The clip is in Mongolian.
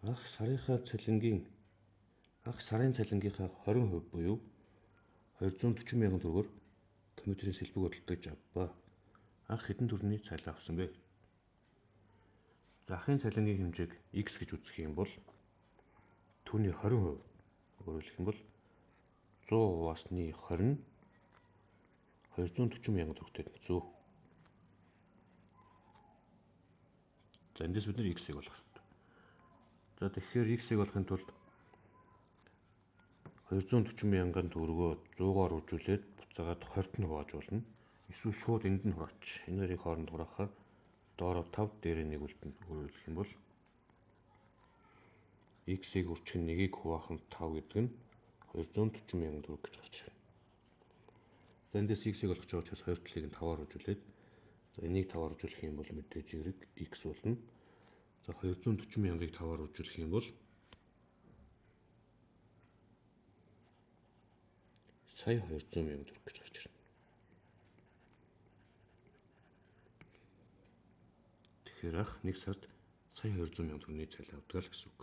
Ах сарынхаа цалингийн ах сарын цалингийнхаа 20% буюу 240 мянган төгрөгөөр компьютерийн сэлбэг худалдаж авбаа. Ах хэдэн төгрөгийн цалин авсан бэ? За ахын цалингийн хэмжээг x гэж үзэх юм бол түүний 20%, өөрөөр хэлэх юм бол 100 хуваасны 20 нь 240 мянган төгрөгтэй тэнцүү. За эндээс бид нэр x-ийг олох хэрэгтэй. За тэгэхээр x-ийг олохын тулд 240 мянган төгрөгөө 100-аар үржүүлээд буцаагаад 20-т нь хувааж болно. Эсвэл шууд энд нь хураач. Энэ хоёрыг хооронд хураахаар доороо 5 дээрээ 1 үлдэнэ. Өөрөөр хэлэх юм бол x-ийг үржих нь 1-ийг хуваах нь 5 гэдэг нь 240 мянган төгрөг гэж гарч ирнэ. За эндээс x-ийг олох гэж байгаа учраас хоёр талыг нь 5-аар үржүүлээд за энийг 5-аар үржүүлэх юм бол мэдээж y x болно. За 240 мянгыг 5-аар үржүүлэх юм бол сая 200 мянган төгрөг гэж гарч ирнэ. Тэгэхээр ах нэг сард сая 200 мянган төгрөгийн цалин авдаг л гэсэн үг.